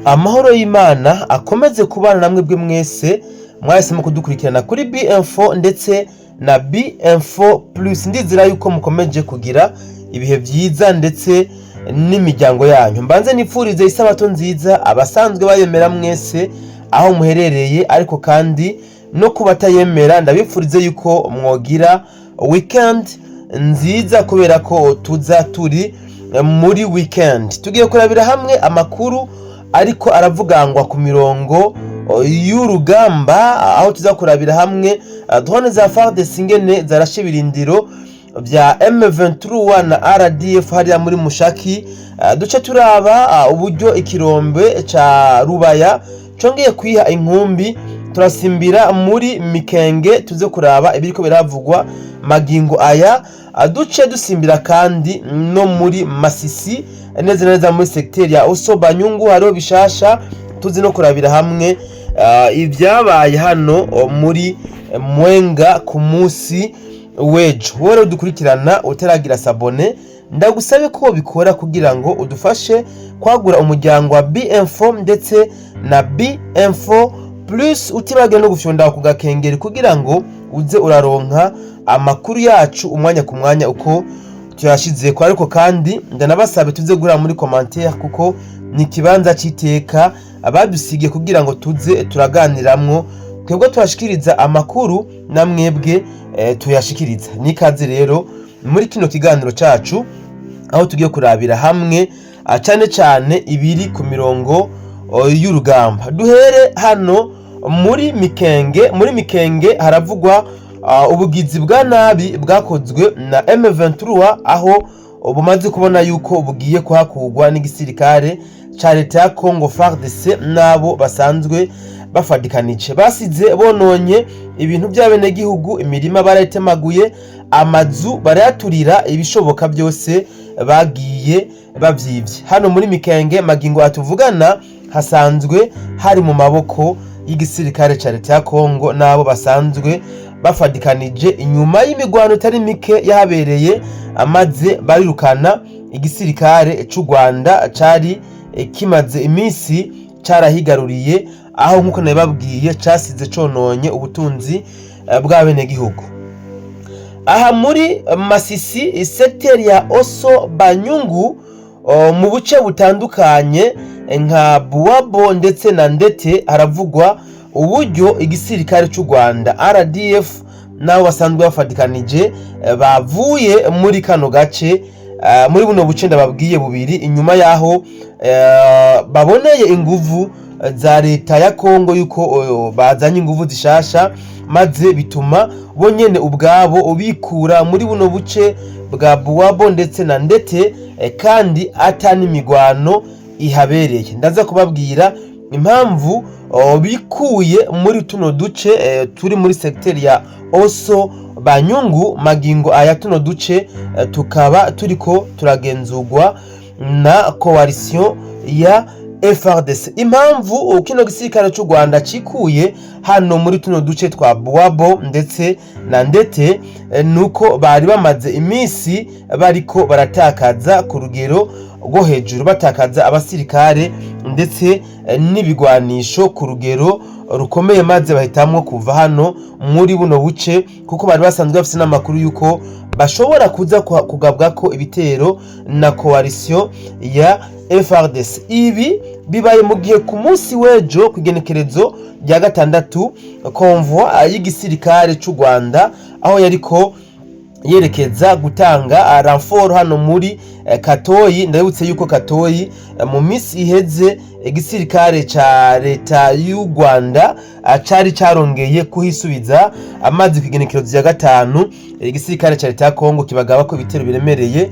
Amahoro y'Imana akomeze kubana namwe bwe mwese mwahisemo kudukurikirana kuri B-Info ndetse na B-Info Plus. Ndizera yuko mukomeje kugira ibihe byiza ndetse n'imiryango yanyu. Mbanze nipfurize isabato nziza abasanzwe bayemera mwese aho muherereye, ariko kandi no kubatayemera ndabipfurize yuko mwogira weekend nziza, kubera ko tuza turi muri weekend. Tugiye kurabira hamwe amakuru ariko aravugangwa ku mirongo y'urugamba, aho tuza kurabira hamwe drone za FARDC ingene zarashe ibirindiro bya M23 na RDF hariya muri Mushaki. Duce turaba uburyo ikirombe ca Rubaya congeye kwiha inkumbi. Turasimbira muri Mikenge tuze kuraba ibiriko biravugwa magingo aya. Duce dusimbira kandi no muri Masisi, neza neza muri secteur ya Oso Banyungu, hariho bishasha. Tuzi no kurabira hamwe ibyabaye hano muri Mwenga ku munsi w'ejo. Wowe rero dukurikirana utaragira s'abonner, ndagusabe ko bikora kugira ngo udufashe kwagura umuryango wa B-Info ndetse na B-Info Plus, utibagiwe no gufyonda ku gakengeri kugira ngo uze uraronka amakuru yacu umwanya ku mwanya uko tuyashizeko. Ariko kandi ndanabasabe tuze guhura muri commentaire, kuko ni ikibanza c'iteka abadusigiye kugira ngo tuze turaganiramwo, twebwe tuhashikiriza amakuru na mwebwe tuyashikiriza. Nikaze rero muri kino kiganiro cacu, aho tugiye kurabira hamwe cane cane ibiri ku mirongo y'urugamba. Duhere hano muri Mikenge. Muri Mikenge haravugwa ubugizi bwa nabi bwakozwe na M23, aho bumaze kubona yuko bugiye kuhakurwa n'igisirikare ca leta ya Congo FARDC n'abo basanzwe bafadikanije. Basize bononye ibintu by'abenegihugu, imirima barayitemaguye, amazu barayaturira, ibishoboka byose bagiye bavyivye. Hano muri Mikenge magingo atuvugana hasanzwe hari mu maboko y'igisirikare ca leta ya Congo n'abo basanzwe bafadikanije, inyuma y'imigwano itari mike yahabereye, amaze barirukana igisirikare c'u Rwanda cari kimaze iminsi carahigaruriye, aho nk'uko nabibabwiye casize cononye ubutunzi bw'abenegihugu. Aha muri Masisi, secteur ya Oso Banyungu, mu buce butandukanye nka Buwabo ndetse na Ndete, haravugwa uburyo igisirikare c'u Rwanda RDF n'abo basanzwe bafatikanije bavuye muri kano gace, muri buno buce ndababwiye bubiri, inyuma yaho baboneye inguvu za leta ya Kongo yuko bazanye inguvu zishasha, maze bituma bo nyene ubwabo bikura muri buno buce bwa Buwabo ndetse na Ndete, kandi ata n'imigwano ihabereye. Ndaza kubabwira impamvu bikuye muri tuno duce turi muri secteur ya Oso Banyungu. Magingo aya tuno duce tukaba turiko turagenzurwa na coalition ya FARDC. Impamvu kino gisirikare c'u Rwanda cikuye hano muri tuno duce twa Buwabo ndetse na Ndete nuko bari bamaze iminsi bariko baratakaza ku rugero rwo hejuru, batakaza abasirikare ndetse n'ibigwanisho ku rugero rukomeye, maze bahitamwo kuva hano muri buno buce, kuko bari basanzwe bafise n'amakuru yuko bashobora kuza kugabwako ibitero na coalition ya FARDC. Ibi bibaye mu gihe ku munsi w'ejo, ku igenekerezo rya 6, convoi y'igisirikare c'u Rwanda aho yariko yerekeza gutanga renfort hano muri Katoyi. Ndabutse yuko Katoyi mu minsi iheze igisirikare ca leta y'u Rwanda cari carongeye kuhisubiza amazi. Ku igenekerezo rya 5, igisirikare ca leta ya Kongo kibagaba ko ibitero biremereye,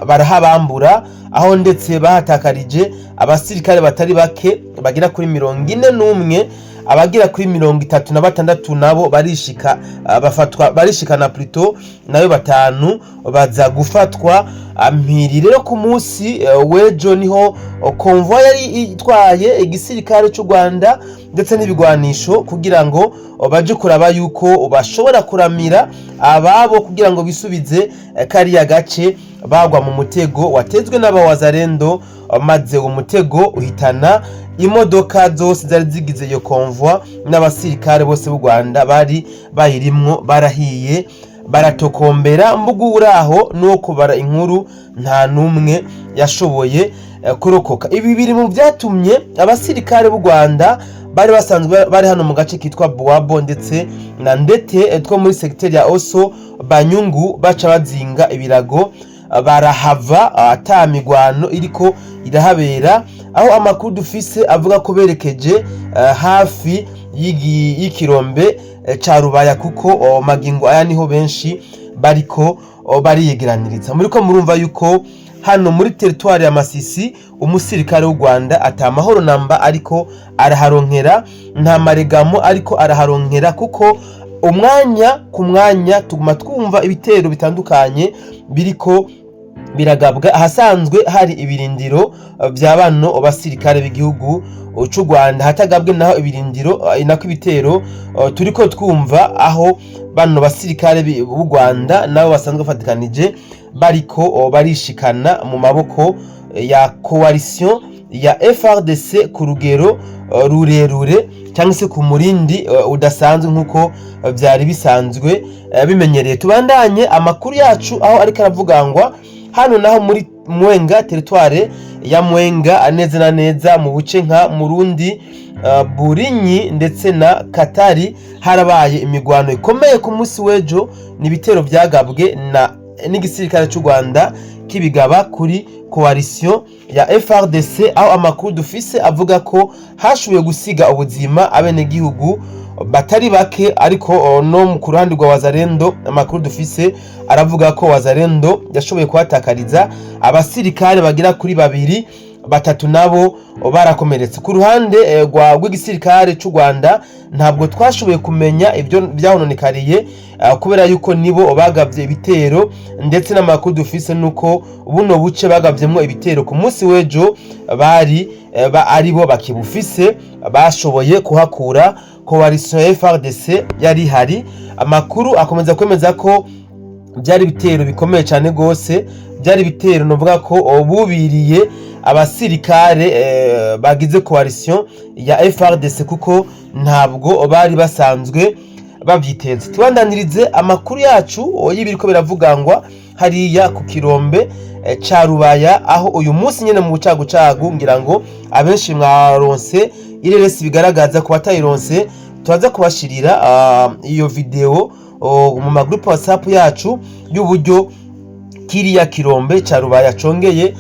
barahabambura, aho ndetse bahatakarije abasirikare batari bake bagera kuri 41, abagera kuri 36 nabo barishika bafatwa, barishikana plutôt, nayo batanu baza gufatwa mpiri. Rero ku munsi w'ejo niho convoi yari itwaye igisirikare c'u Rwanda ndetse n'ibigwanisho kugira ngo baje kuraba yuko bashobora kuramira ababo kugira ngo bisubize kariya gace, bagwa mu mutego watezwe n'abawazarendo. maze uwo mutego uhitana imodoka zose zari zigize iyo convoi n'abasirikare bose b'u Rwanda bari bayirimwo, barahiye baratokombera. Mbugu uraho nuwo kubara inkuru, nta n'umwe yashoboye kurokoka. Ibi biri mu byatumye abasirikare b'u Rwanda bari basanzwe bari hano mu gace kitwa Buwabo ndetse na Ndete two muri segiteri ya Oso Banyungu baca bazinga ibirago barahava ata migwano iriko irahabera, aho amakuru dufise avuga ko berekeje hafi y'ikirombe ca Rubaya, kuko magingo aya niho benshi bariko bariyegeraniriza. Muriko murumva yuko hano muri territoire ya Masisi umusirikare w'u Rwanda ata mahoro namba ariko araharonkera, nta maregamo ariko araharonkera, kuko umwanya ku mwanya tuguma twumva ibitero bitandukanye biriko biragabwa ahasanzwe hari ibirindiro bya bano basirikare b'igihugu c'u Rwanda. Hatagabwe naho ibirindiro, nako ibitero turiko twumva aho bano basirikare b'u Rwanda nabo basanzwe bafatikanije bariko barishikana mu maboko ya coalition ya FARDC ku rugero rurerure cyangwa se ku murindi udasanzwe nk'uko byari bisanzwe bimenyereye. Tubandanye amakuru yacu aho ariko aravugangwa hano naho muri Mwenga, territoire ya Mwenga, neza na neza mu buce nka Murundi, Burinyi ndetse na Katari, harabaye imigwano ikomeye ku munsi w'ejo. Ni ibitero byagabwe na n'igisirikare cy'u Rwanda kibigaba kuri coalition ya FARDC, aho amakuru dufise avuga ko hashoboye gusiga ubuzima abenegihugu batari bake. Ariko no ku ruhande rwa Wazalendo, amakuru dufise aravuga ko Wazalendo yashoboye kuhatakariza abasirikare bagera kuri babiri, batatu nabo barakomeretse. Ku ruhande rw'igisirikare cy'u Rwanda ntabwo twashoboye kumenya ibyo byahononekariye, kubera yuko nibo bagabye ibitero, ndetse n'amakuru dufise nuko buno buce bagabyemo ibitero ku munsi w'ejo bari aribo bakibufise, bashoboye kuhakura coalition ya FARDC yari ihari. Amakuru akomeza kwemeza ko byari ibitero bikomeye cyane rwose, byari ibitero novuga ko bubiriye abasirikare bagize coalition ya FARDC, kuko ntabwo bari basanzwe babyiteze. Tubandanirize amakuru yacu y'ibiriko biravugangwa hariya ku kirombe ca Rubaya, aho uyu munsi nyene mu bucagucagu ngira ngo abenshi mwaronse ireresi bigaragaza. Ku batayironse, turaza kubashirira iyo video mu magroupe WhatsApp yacu y'uburyo kiriya kirombe ca Rubaya congeye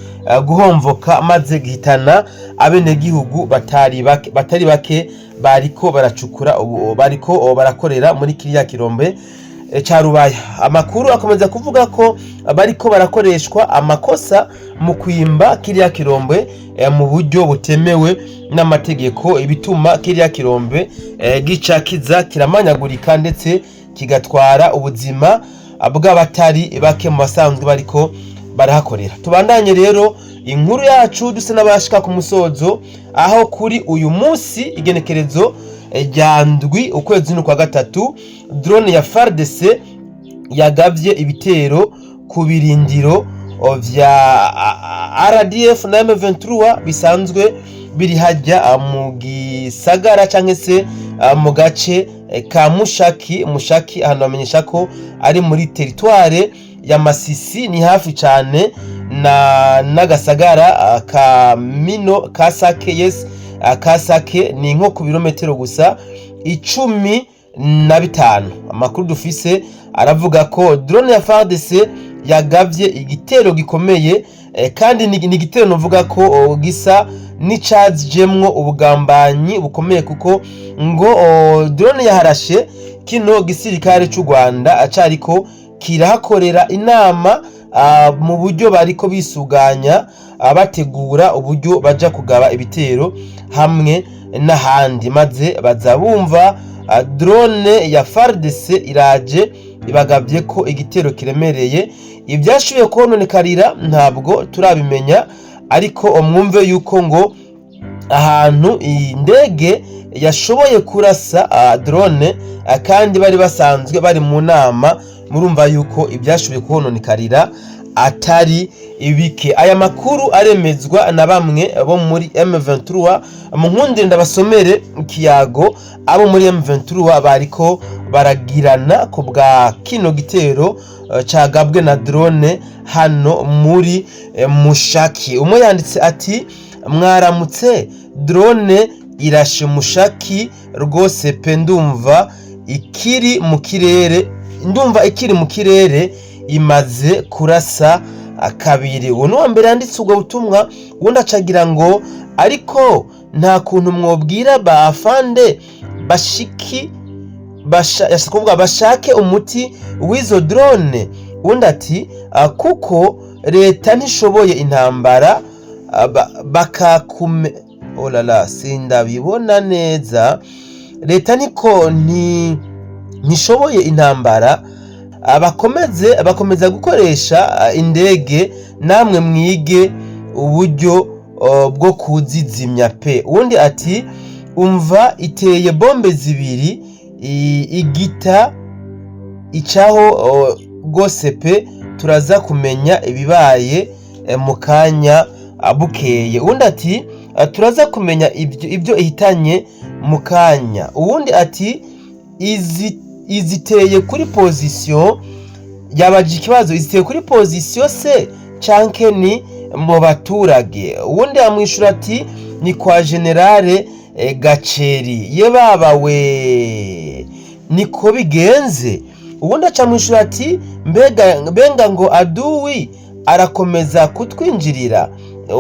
guhomvoka maze gihitana abenegihugu batari bake bariko baracukura ubu bariko barakorera muri kiriya kirombe ca Rubaya. Amakuru akomeza kuvuga ko bariko barakoreshwa amakosa mu kwimba kiriya kirombe mu buryo butemewe n'amategeko, ibituma kiriya kirombe gica kiza kiramanyagurika ndetse kigatwara ubuzima bw'abatari bake mu basanzwe bariko barahakorera. Tubandanye rero inkuru yacu dusa n'abashika ku musozo, aho kuri uyu munsi igenekerezo rya 7 ukwezi kwa gatatu drone ya FARDC yagabye ibitero ku birindiro vya RDF na M23 bisanzwe biri hajya mu gisagara canke se mu gace ka Mushaki. Mushaki ahantu bamenyesha ko ari muri territoire ya Masisi, ni hafi cane na n'agasagara ka Mino ka Sake. Yes, ka Sake ni nko ku birometero gusa 15. Amakuru dufise aravuga ko drone ya FARDC yagavye igitero gikomeye, kandi ni igitero novuga ko gisa n'icajemwo ubugambanyi bukomeye, kuko ngo drone yaharashe kino gisirikare c'u Rwanda acariko kirahakorera inama mu buryo bariko bisuganya, bategura uburyo baja kugaba ibitero hamwe n'ahandi, maze baza bumva drone ya FARDC iraje ibagabye ko igitero kiremereye. Ibyashoboye kononekarira ntabwo turabimenya, ariko mwumve yuko ngo ahantu iyi ndege yashoboye kurasa drone kandi bari basanzwe bari mu nama, murumva yuko ibyashoboye kuhononekarira Atari ibike, aya makuru aremezwa na bamwe bo muri M23. Mu nkundire ndabasomere ikiyago abo muri M23 bariko baragirana ku bwa kino gitero cagabwe na drone hano muri Mushaki. Umwe yanditse ati: "Mwaramutse, drone irashe Mushaki rwose pe, ndumva ikiri mu kirere, ndumva ikiri mu kirere, imaze kurasa kabiri." Uwo ni uwa mbere yanditse ubwo butumwa. Ubundi acagira ngo: "Ariko nta kuntu mwobwira ba afande bashiki yashaka kuvuga bashake umuti w'izo drone?" Undi ati: "Kuko leta ntishoboye intambara bakakume." Oh là là, sindabibona neza. Leta niko ntishoboye intambara, bakomeze bakomeza gukoresha indege, namwe mwige uburyo bwo kuzizimya pe. Uwundi ati: "Umva, iteye bombe zibiri igita icaho rwose pe, turaza kumenya ibibaye mu kanya bukeye." Uwundi ati: "Turaza kumenya ibyo ihitanye mu kanya." Uwundi ati: "Iziteye kuri position." Yabaje ikibazo: "Iziteye kuri position se canke ni mu baturage?" Uwundi amwishura ati: "Ni kwa général Gaceri." Ye baba we, niko bigenze. Ubundi aca mwishura ati: "Mbega benga ngo aduwi arakomeza kutwinjirira."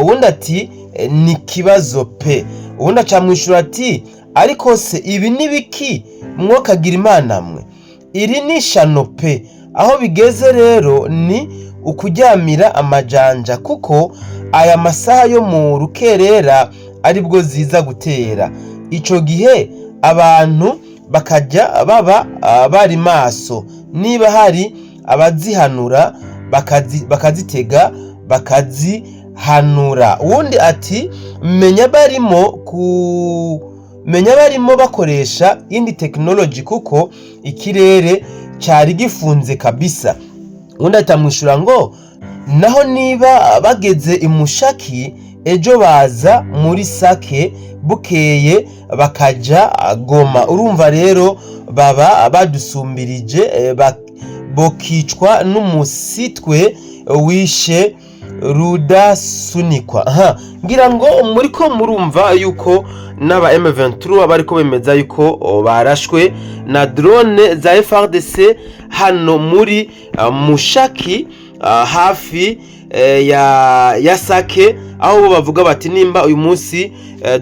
Ubundi ati: "Ni kibazo pe." Ubundi aca mwishura ati: "Ariko se ibi ni biki mwokagira Imana mwe? Iri ni ishano pe. Aho bigeze rero ni ukuryamira amajanja, kuko aya masaha yo mu rukerera aribwo ziza gutera. Ico gihe abantu bakajya baba bari maso, niba hari abazihanura bakazitega bakazihanura." Uwundi ati: "Menya barimo bakoresha indi technology, kuko ikirere cyari gifunze kabisa." Undi atamwishura ngo: "Naho niba bageze imushaki, ejo baza muri Sake, bukeye bakaja Goma. Urumva rero baba badusumbirije, bokicwa n'umusitwe wishe rudasunikwa." Aha ngira ngo muriko murumva yuko n'aba M23 bariko bemeza yuko barashwe na drone za FARDC hano muri Mushaki, hafi ya Sake, aho bo bavuga bati nimba uyu munsi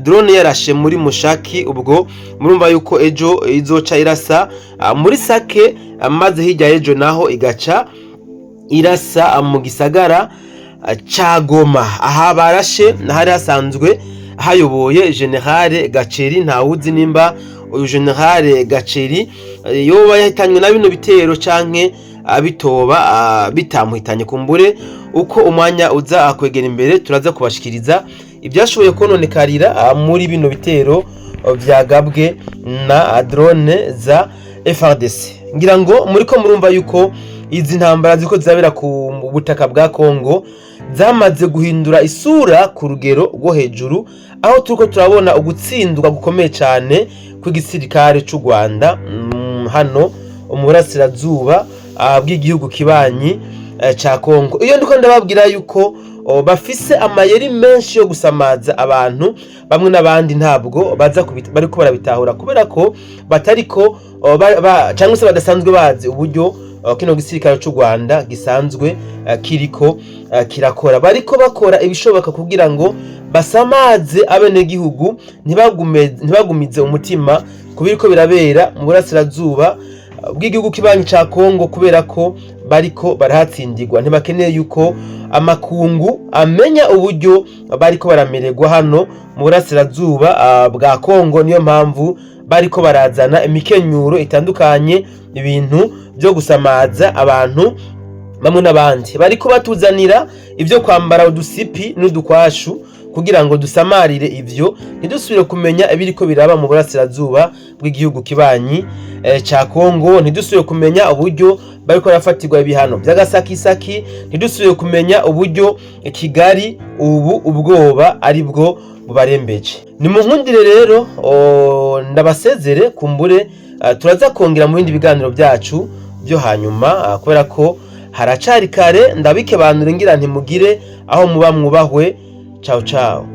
drone yarashe muri Mushaki, ubwo murumva yuko ejo izoca irasa muri Sake, maze hirya y'ejo naho igaca irasa mu gisagara ca Goma. Aha barashe hari hasanzwe hayoboye Général Gaceri. Ntawuzi nimba uyu Général Gaceri yoba yahitanywe na bino bitero canke bitoba bitamuhitanye. Kumbure uko umwanya uza kwegera imbere, turaza kubashikiriza ibyashoboye kononekarira muri bino bitero vyagabwe na drone za FARDC. Ngira ngo muriko murumva yuko izi ntambara ziko zirabera ku butaka bwa Kongo zamaze guhindura isura ku rugero rwo hejuru, aho turiko turabona ugutsindwa gukomeye cyane kw'igisirikare c'u Rwanda hano mu burasirazuba bw'igihugu kibanyi ca Kongo. Iyo ndiko ndababwira yuko bafise amayeri menshi yo gusamaza abantu bamwe n'abandi, ntabwo baza bariko barabitahura, kubera ko batariko cyangwa se badasanzwe bazi uburyo kino gisirikare c'u Rwanda gisanzwe kiriko kirakora. Bariko bakora ibishoboka kugira ngo basamaze abenegihugu, ntibagumize umutima ku biriko birabera mu burasirazuba bw'igihugu kibanyi ca Kongo, kubera ko bariko barahatsindirwa. Ntibakeneye yuko amakungu amenya uburyo bariko baramererwa hano mu burasirazuba bwa Kongo. Niyo mpamvu bariko barazana imikenyuro itandukanye, ibintu byo gusamaza abantu bamwe n'abandi. Bariko batuzanira ibyo kwambara udusipi n'udukwashu kugira ngo abantu bagume Kugira ngo dusamarire ivyo, ntidusubire kumenya ibiriko biraba mu burasirazuba bw'igihugu kibanyi ca Kongo, ntidusubire kumenya uburyo bariko barafatirwa ibihano vy'agasakisaki, ntidusubire kumenya uburyo Kigali ubu ubwoba ari bwo bubarembeje. Ni mu nkundire rero ndabasezere, kumbure turaza kongera mu bindi biganiro byacu byo hanyuma, kubera ko haracari kare. Ndabikebanure ngira ntimugire aho muba mwubahwe. Ciao ciao.